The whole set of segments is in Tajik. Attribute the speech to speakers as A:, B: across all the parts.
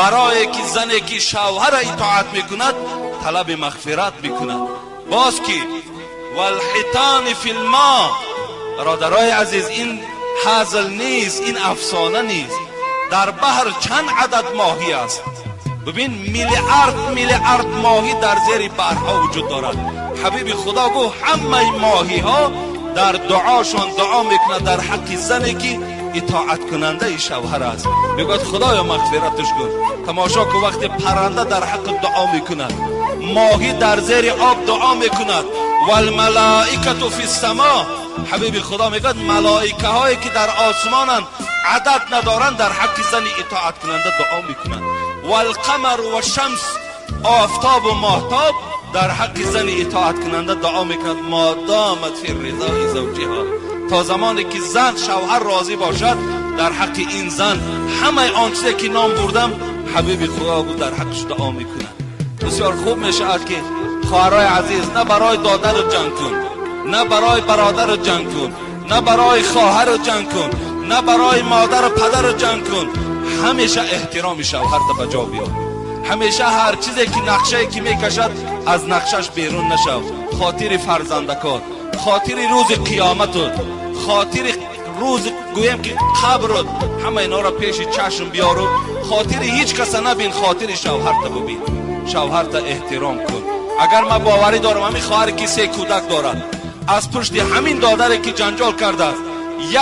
A: Барое ки зане ки шавҳара итоат мекунад, талаби мағфират мекунад. Боз ки والحیتان فی الماء. Бародарои азиз, ин ҳазл нест, ин афсона нест. Дар баҳр чанд адад моҳӣ аст? Бибин, миллиард миллиард моҳӣ дар зери баҳрҳо вуҷуд дорад. Ҳабиби Худо гуфт, ҳамаи моҳиҳо дар дуошон дуо мекунад дар ҳаққи зане ки итоаткунандаи шавҳар аст. Мегӯяд, Худоё, мағфираташ кун. Тамошо кун, вақте парранда дар ҳаққи дуо мекунад, моҳӣ дар зери об дуо мекунад. والملائکة فی السما. Ҳабиби Худо мегӯяд, малоикаҳое ки дар осмонанд, адад надоранд, дар ҳаққи зани итоаткунанда дуо мекунанд. والقمر والشمس. Офтобу моҳтоб дар ҳаққи зани итоаткунанда дуо мекунад. ما دامت في رضا زوجها. То замоне ки зан шавҳар розӣ бошад, дар ҳаққи ин зан ҳамаи он чизе ки ном бурдам, Ҳабиби Худо гуфт, дар ҳаққаш дуо мекунад. Бисёр хуб мешавад ки, хоҳарои азиз, на барои додару ҷанг кун, на барои бародару ҷанг кун, на барои хоҳару ҷанг кун, на барои модару падару ҷанг кун. Ҳамеша эҳтироми шавҳарта ба ҷо биёр. Ҳамеша ҳар чизе ки нақшае ки мекашад, аз нақшаш берун нашав. Хотири фарзандакор, хотири рӯзи қиёматут, хотири рӯзи, гӯем ки, қабрут, ҳама инҳоро пеши чашм биёру хотири ҳеҷ каса набин, хотири шавҳарта бубин, шавҳарта эҳтиром кун. Агар ман боварӣ дорам, ҳамин хоҳаре ки се кӯдак дорад, аз пушти ҳамин додаре ки ҷанҷол кардааст,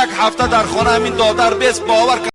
A: як ҳафта дар хона ҳамин додар бес бовар.